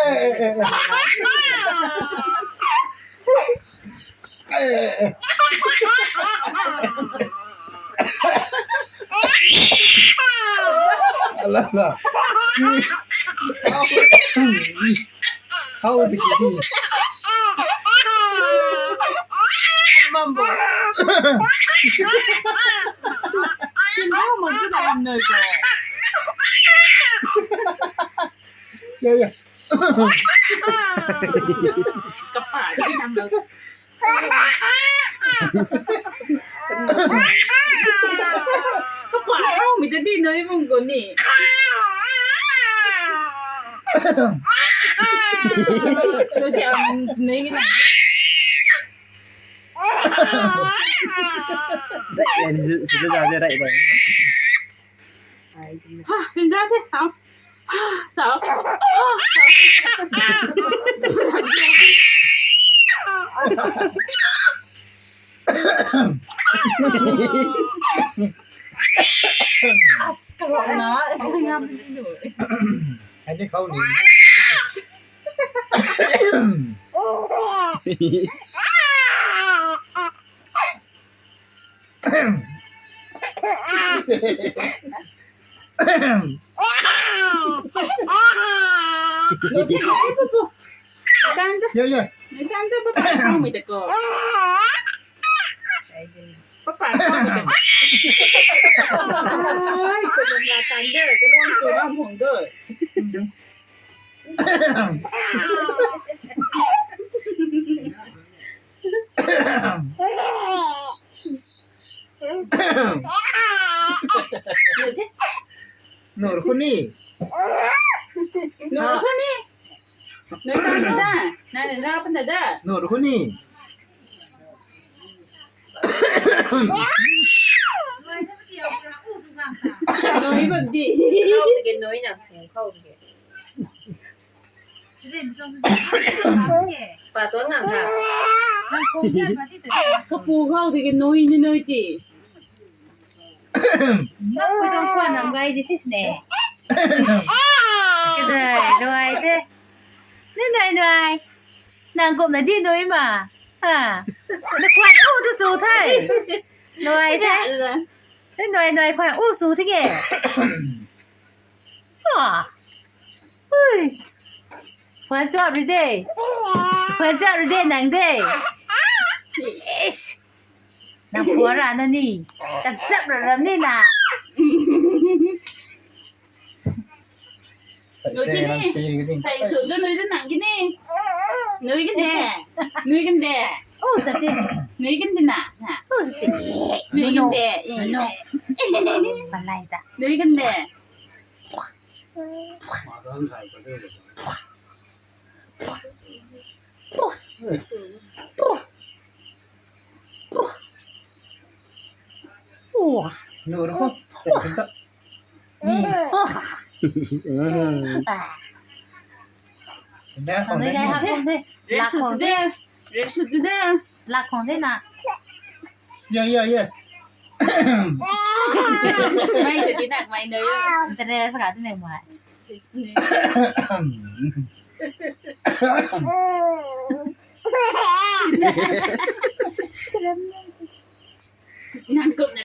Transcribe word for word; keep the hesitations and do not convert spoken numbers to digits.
Eh, eh, eh, eh. Eh, eh, eh. Ala, ala. How is it? Mambo. Sino mo tu na no ko. Yeah, yeah. Kapar, kapar. Kapar, how mi ta di no i mung ko ni. Lo ti ang nei na. Rai, rai, rai, rai. Ha, pinda the, ha. Ha, sao. Ha, sao. As, corona, ngam ni nu. Ai ni khou ni. Yo, yo. Papa, ai, ko bam la tan de, ko lon ko bam hong de. Nor khou ni. Nor khou ni. Nor khou ni. Nor khou ni. Nor bam di. Khou tiki nor na, khou tiki. Pa tuang ngang tha. Kapu khou tiki nui ni nui ti. Nang pui tuang khwan ram gai di tis ne. Kadai, nui te. Ni nui nui. Nang kumna di nui ma. Ha. Na khwan u tu su the. Nui te. Ni nui nui khwan u su the ke. Ha. Ui. Khwan chap ri de. Khwan chap ri de nang de. Ish. Nang khwan ra na ni. Kachap ra ram ni na. Sai se, ram se, kadi. Sai su, nui de nang kini. Nui kan de. Nui kan de. Oh, sa ti. Nui kan de na. Na. Oh, sa ti. Nui kan de. No. Palai ta. Nui kan de. Nuru ko, sini kita. Dah, kong deh. Rest tu deh. Rest tu deh. Lak kong deh na. Ya, ya, ya. Mai jadi nak mai na. Interest ka tu ni mai. Nang kau